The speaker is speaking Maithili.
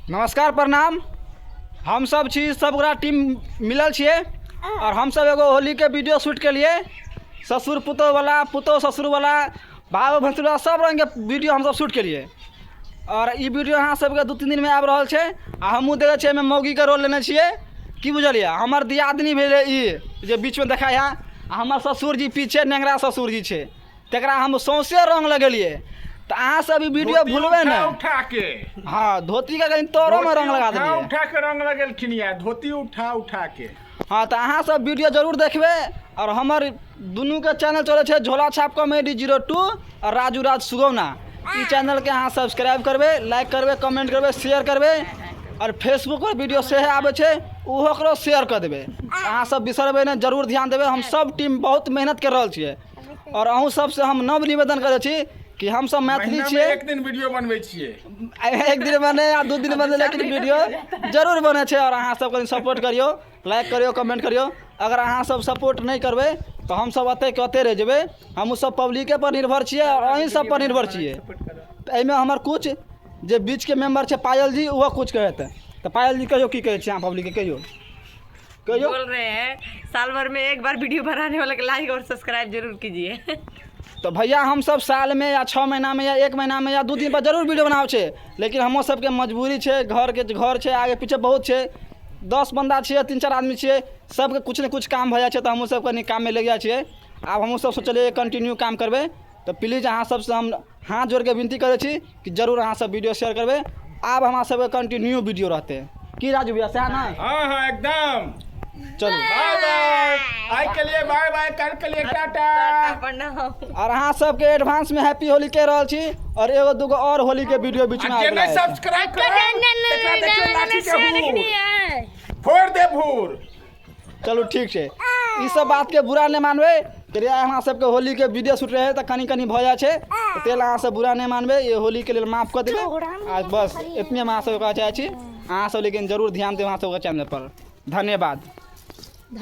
नमस्कार, प्रणाम। हम सब छी, सब गोरा टीम मिलल छियै और हम सब एगो होली के वीडियो शूट के लिए ससुर पुतोह वाला, पुतोह ससुर वाला, बाबू भैंसुर वाला, सब रंग के वीडियो हम सब शूट के लिए। और ई वीडियो अहाँ सबके 2-3 दिन में आबि रहल छै। आ हमहूँ देखै छियै एहिमे मौगीके रोल लेने छियै, की बुझलियै? हमर दियादनी भेलै ई जे बीचमे देखाइ है, आ हमर ससुर जी पीछे नेंगरा ससुर जी छै, तकरा हम सौंसे रंग लगेलियै। तऽ अहाँ सब ई वीडियो धोती भूलबै उठा नहि। उठा के। हँ, धोती के कनि तरोमे रंग लगा उठा देलियै। उठा के रंग लगेलखिन या धोती उठा उठा के। हँ, तऽ अहाँ सब वीडियो जरूर देखबै। आओर हमर दुनूके चैनल चलै छै झोला छाप कॉमेडी 02 आओर राजू राज सुगौना। ई चैनलके अहाँ सब्सक्राइब करबै, लाइक करबै, कमेंट करबै, शेयर करबै। आओर फेसबुक पर वीडियो सेहो आबै छै, ओहो ओकरो शेयर कऽ देबै। अहाँ सब बिसरबै नहि, जरूर ध्यान देबै। हम सब टीम बहुत मेहनत कर रहल छियै आओर अहूँ सबसँ हम नव निवेदन करै छी कि हमसब मैथिली महीनामे छियै। एक दिन वीडियो बनबै छियै। एक दिन बने या 2 दिन बने, लेकिन वीडियो जरूर बनै छै। आओर अहाँ सब कनि सपोर्ट करियौ, लाइक करियौ, कमेंट करियौ। अगर अहाँ सब सपोर्ट नहि करबै तऽ हमसब एतै के ओतै रहि जेबै। हमहूँ सब पब्लिके पर निर्भर छियै आओर अहीं सब पर निर्भर छियै। तऽ एहिमे हमर कुछ जे बीचके मेम्बर छै पायल जी, ओहो कुछ कहतै। तऽ पायल जी, कहियौ, की कहै छियै अहाँ पब्लिकके? कहियौ, कहियौ। बोल रहे हैं, साल भर में एक बार वीडियो बनाने वाले के लाइक और सब्सक्राइब जरूर कीजिए। तऽ भैया, हमसब सालमे या 6 महीनामे या 1 महीनामे या 2 दिन पर जरूर वीडियो बनाबै छै, लेकिन हमरो सबके मजबूरी छै, घरके घर छै, आगे पीछे बहुत छै। 10 बन्दा छियै, 3-4 आदमी छियै, सबके किछु ने किछु काम भऽ जाइ छै, तऽ हमहूँ सब कनि काममे लागि जाइ छियै। आब हमहूँ सब सोचलियै कंटिन्यू काम करबै। तऽ प्लीज, अहाँ सबसँ हम हाथ जोड़िके विनती करै छी कि जरूर अहाँ सब वीडियो शेयर करबै। आब हमरा सबके कंटिन्यू वीडियो रहतै। की राजू भैया, सएह ने? हाँ, एकदम। चलू। बाय बाय, आइ के लिए बाय बाय, कल के लिए टाटा। प्रणाम। और अहाँ सबके एडवांस में हैप्पी होली कह रहल छी और एगो दूगो और होली के वीडियो बीच में आ जे आबि नहि रहल छै। सब्सक्राइब करब तकरा देखियौ, लाठी के भूर फोड़ दे भूर। चलू, ठीक छै। ई सब बात के बुरा नहि मानबै। कृपया, अहाँ सबके होली के वीडियो शूट रहै तऽ कनि कनि भऽ जाइ छै, तऽ तेल अहाँ सब बुरा नहि मानबै। ये होली के लेल माफ कऽ देबै। आ बस एतने हम अहाँ सबके कहऽ चाहै छी। अहाँ सब लेकिन जरूर ध्यान देब अहाँ सबके चैनल पर। धन्यवाद।